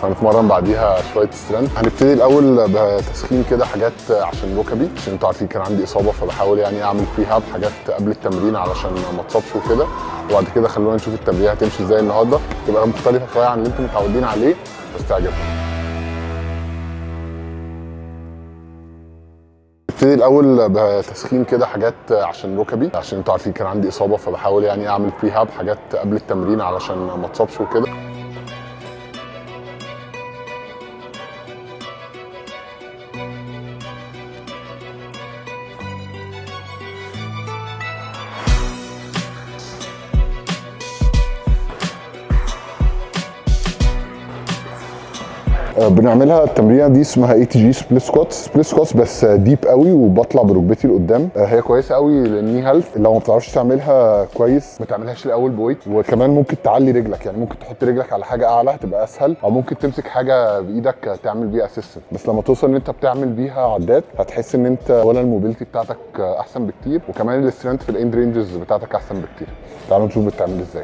هنتمرن بعديها شوية strength. هنبتدي الاول بتسخين كده، حاجات عشان ركبي، عشان انتوا عارفين كان عندي اصابه، فبحاول يعني اعمل prehab حاجات قبل التمرين علشان ما اتصابش وكده. وبعد كده خلونا نشوف التمرين هتمشي ازاي النهارده، تبقى مختلفة شوية عن اللي انتم متعودين عليه بس تعجبكم. نبتدي الاول بتسخين كده، حاجات عشان ركبي، عشان انتوا عارفين كان عندي اصابه، فبحاول يعني اعمل prehab حاجات قبل التمرين علشان ما اتصابش وكده. بنعملها التمرينه دي اسمها ATG split squats، split squats بس deep قوي وبطلع بركبتي لقدام. هي كويسة قوي لل knee health. لو ما بتعرفش تعملها كويس ما تعملهاش الاول ب weight، وكمان ممكن تعلي رجلك، يعني ممكن تحط رجلك على حاجة اعلى هتبقى اسهل، او ممكن تمسك حاجة بايدك تعمل بيها assistance. بس لما توصل ان انت بتعمل بيها عدات هتحس ان انت ولا ال mobility بتاعتك احسن بكتير، وكمان ال strength في ال end ranges بتاعتك احسن بكتير. تعالوا نشوف بتعمل ازاي.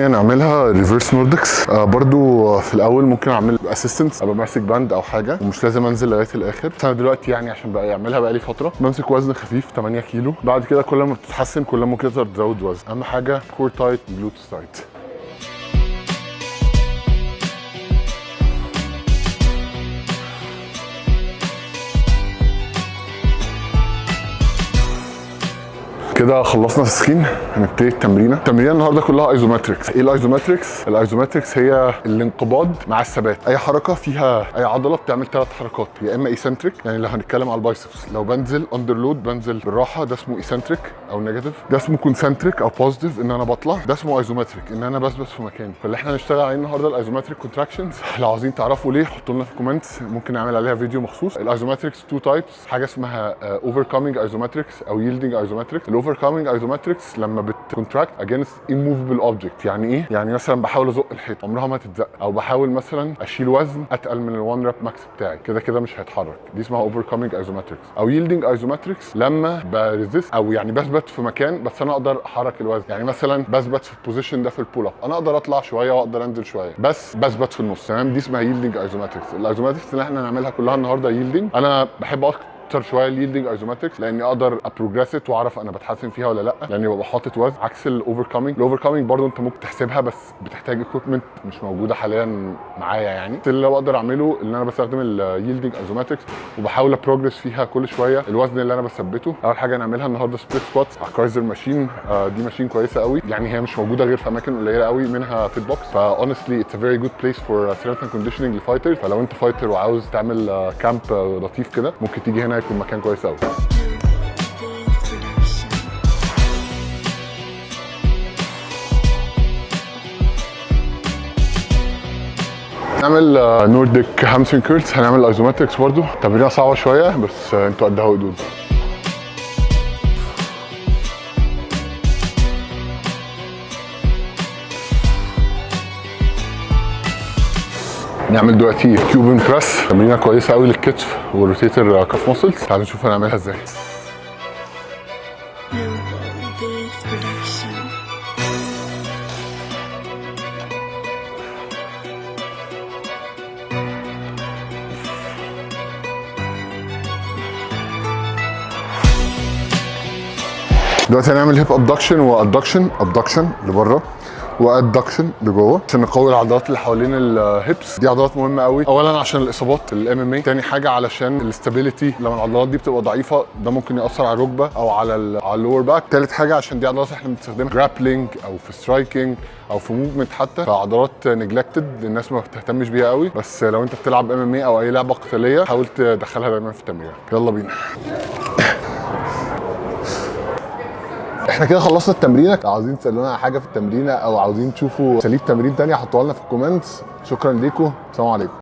نعملها reverse Nordics. برضو في الاول ممكن اعمل assistance، ابقى ماسك band او حاجه، ومش لازم انزل لغاية الاخر. بس انا دلوقتي يعني عشان بقى يعملها بقى لي فترة بمسك وزن خفيف 8 كيلو. بعد كده كل ما بتتحسن كل ما ممكن تقدر تزود وزن. اهم حاجة core tight، glutes tight. كده خلصنا تسخين، هنبتدي التمرينه. التمرينه النهارده كلها isometrics. ايه ال isometrics؟ ال isometrics هي الانقباض مع الثبات. اي حركة فيها اي عضلة بتعمل ثلاث حركات، يا اما eccentric، يعني لو هنتكلم على ال biceps، لو بنزل under load بنزل بالراحه، ده اسمه eccentric او negative. ده اسمه concentric او positive، ان انا بطلع. ده اسمه isometric، ان انا بثبت في مكاني. فاللي احنا هنشتغل عليه النهارده ال isometric contractions. لو عاوزين تعرفوا ليه حطوا لنا في comments، ممكن نعمل عليها فيديو مخصوص. ال isometrics two types، حاجة اسمها overcoming isometrics او yielding isometrics. ال overcoming isometrics لما بت contract against immovable object. يعني ايه؟ يعني مثلا بحاول ازق الحيط عمرها ما تتزق، او بحاول مثلا اشيل وزن اتقل من ال1 rep max بتاعي، كده كده مش هيتحرك. دي اسمها overcoming isometrics. او yielding isometrics لما ب resist او يعني بثبت في مكان بس انا اقدر احرك الوزن. يعني مثلا بثبت في ال position ده في ال pull up، انا اقدر اطلع شوية واقدر انزل شوية بس بثبت في النص، تمام؟ دي اسمها yielding isometrics. ال isometrics اللي احنا هنعملها كلها النهارده yielding. انا بحب اكتر شوية ال yielding isometrics لاني اقدر ا progress واعرف انا بتحسن فيها ولا لا، لاني ببقى حاطط وزن، عكس ال overcoming. ال overcoming برضو انت ممكن تحسبها بس بتحتاج equipment مش موجودة حاليا معايا. يعني اللي بقدر اعمله ان انا بستخدم ال yielding isometrics وبحاول ا progress فيها كل شوية الوزن اللي انا بثبته. اول حاجة نعملها النهارده split squats على Keiser machine. دي machine كويسة قوي، يعني هي مش موجودة غير في اماكن قليله قوي منها Fitbox، ف honestly it's a very good place for strength and conditioning ل fighter. فلو انت fighter وعاوز تعمل camp لطيف كده ممكن تيجي هنا، يكون مكان كويس قوي. Beats Production. نعمل Nordic hamstring curls، هنعمل isometrics برضو. تمرينه صعبة شوية بس انتوا قدها وقدود. نعمل دلوقتي Cuban press، تمرينه كويسة قوي للكتف وال rotator cuff muscles. تعالوا نشوف هنعملها ازاي. Noble Beats Production. دلوقتي هنعمل hip abduction و adduction، abduction لبره و adduction لجوه عشان نقوي العضلات اللي حوالين ال hips. دي عضلات مهمة قوي، اولا عشان الاصابات ال MMA، تاني حاجة علشان ال stability، لما العضلات دي بتبقى ضعيفة ده ممكن ياثر على الركبة او على ال lower back. تالت حاجة عشان دي عضلات احنا بنستخدمها grappling او في striking او في movement حتى، فعضلات neglected الناس ما بتهتمش بيها قوي، بس لو انت بتلعب MMA او اي لعبه قتالية حاول تدخلها دايما في التمرين. يلا بينا. احنا كده خلصنا التمرينه. لو عاوزين تسالونا على حاجة في التمرينه او عاوزين تشوفوا اساليب تمرين تانية حطوها لنا في ال comments. شكرا ليكم، السلام عليكم.